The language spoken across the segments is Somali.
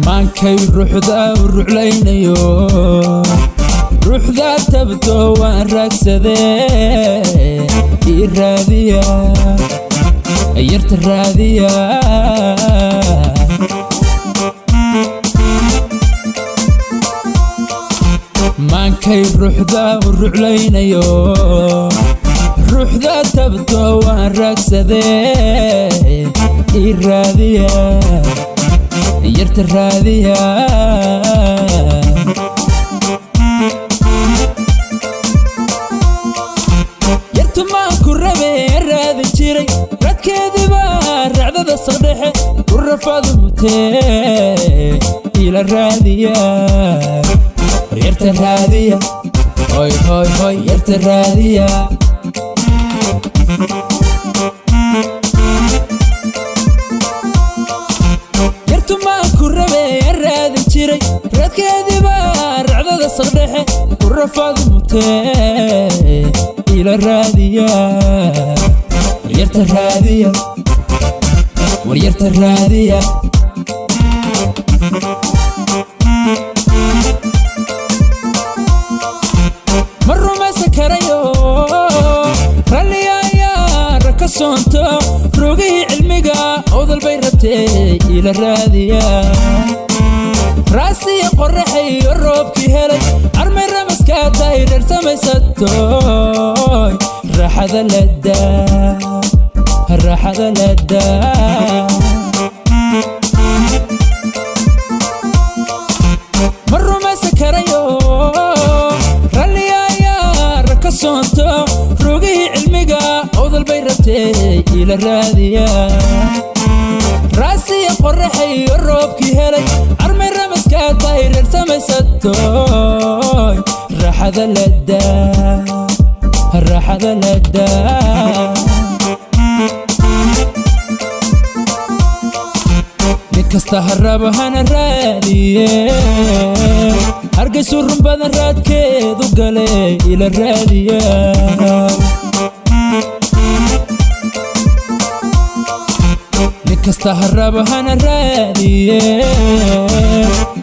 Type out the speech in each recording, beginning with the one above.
Maankay ruuxda u ruclaynayo, ruuxda tabto waan raagsadee, ii raadiya yarta raadiya. Maankay ruuxda u ruclaynayo, ruuxda tabto waan raagsadee, ii raadiya yarta raadiya. Yartu maanku rabee raadin jiray, radkeediiba racdada saqdhexe u rafaadu mutee, ila raadiya war yarta raadiya, hoy hoy hoy yarta raadiya. Yartu maanku rabee raadin jiray, radkeediiba racdada saqdhexe u rafaadu mutee, ila raadiya war yarta raadiya, war yarta raadiya. Ma rumaysan karayo ralliya ayaa rag ka soonto, rogihii cilmiga owdal bay rabtee, ila raadiya. Raasiya qorraxayo roobkii helay, armay ramaska dayreer samaysatoy, raaxada ladaa, raaxada ladaa. Ma rumaysan karayo ralliya ayaa rag ka soonto, rogihii cilmiga owdal bay rabtee, ila raadiya. Raasiya qorraxayo roobkii helay, armay ramaska dayreer samaysatoy, raaxada ladaa, raaxada ladaa. Nin kasta ha rabo hana raadiye, hargaysu run badan raadkeedu gale, ila raadiya. Nin kasta ha rabo hana raadiye,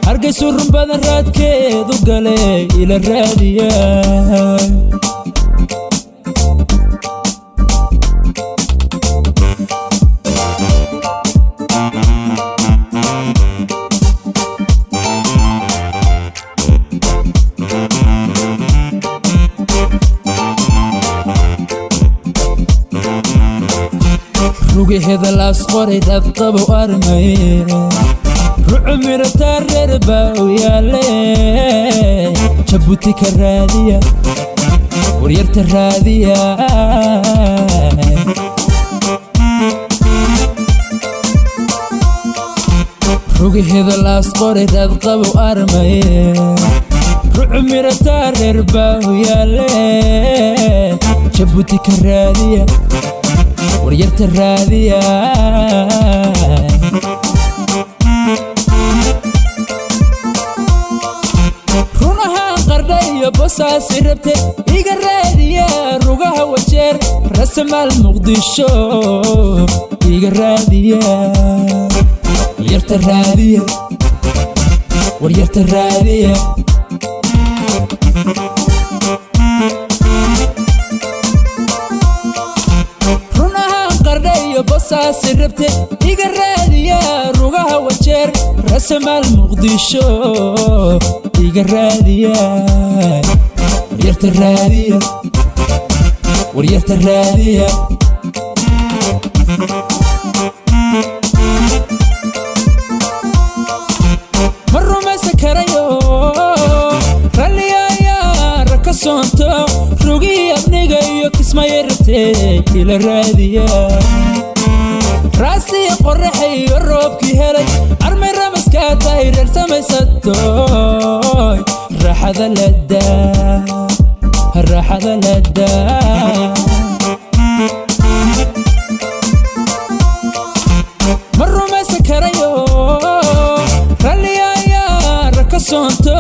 hargaysu run badan raadkeedu gale, ila raadiya. Rugaheeda laas qoray dadqabow armay, rucu mirataa reer baa u yaale, Jabuuti ka raadiya waryarta raadiya. Rugaheeda laas qoray dadqabow armay, rucu mirataa reer baa u yaale, Jabuuti ka raadiya waryarta raadiya. Run ahaan qardha iyo bosaasi rabte, iga raadiya rugaha wajeer, rasamaal Muqdisho iga raadiya waryarta raadiya, waryarta raadiya. Run ahaan qardha iyo bosaasi rabte, iga raadiya rugaha wajeer, rasamaal Muqdisho iga raadiya waryarta raadiya, waryarta raadiya. Ma rumaysan karayo ralliya ayaa rag ka soonto, rugihii abniga iyo kismaya rabtee, ila raadiya. Raasiya qorraxayo roobkii helay, armay ramaska dayreer samaysatoy, raaxada ladaa, raaxada ladaa. Ma rumaysan karayo ralliya ayaa rag ka soonto,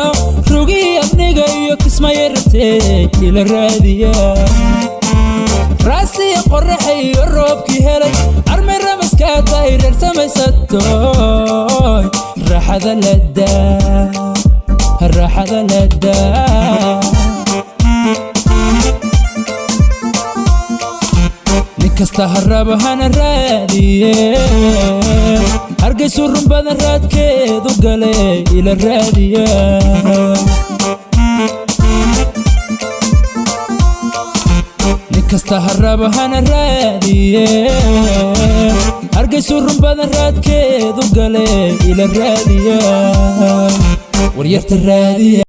rugihii abniga iyo kismaya rabtee, ila raadiya. Raasiya qorraxayo iyo roobkii helay, armay ramaskaa tahay reer samaysatoy. Raaxada ladaa, raaxada ladaa. Nin kasta ha rabo hana raadiye, Hargaysu run badan raadkeedu gale, ila raadiya. Nin kasta ha rabo hana raadiye, Hargaysu run badan raadkeedu gale, ila raadiya. Waryarta raadiya.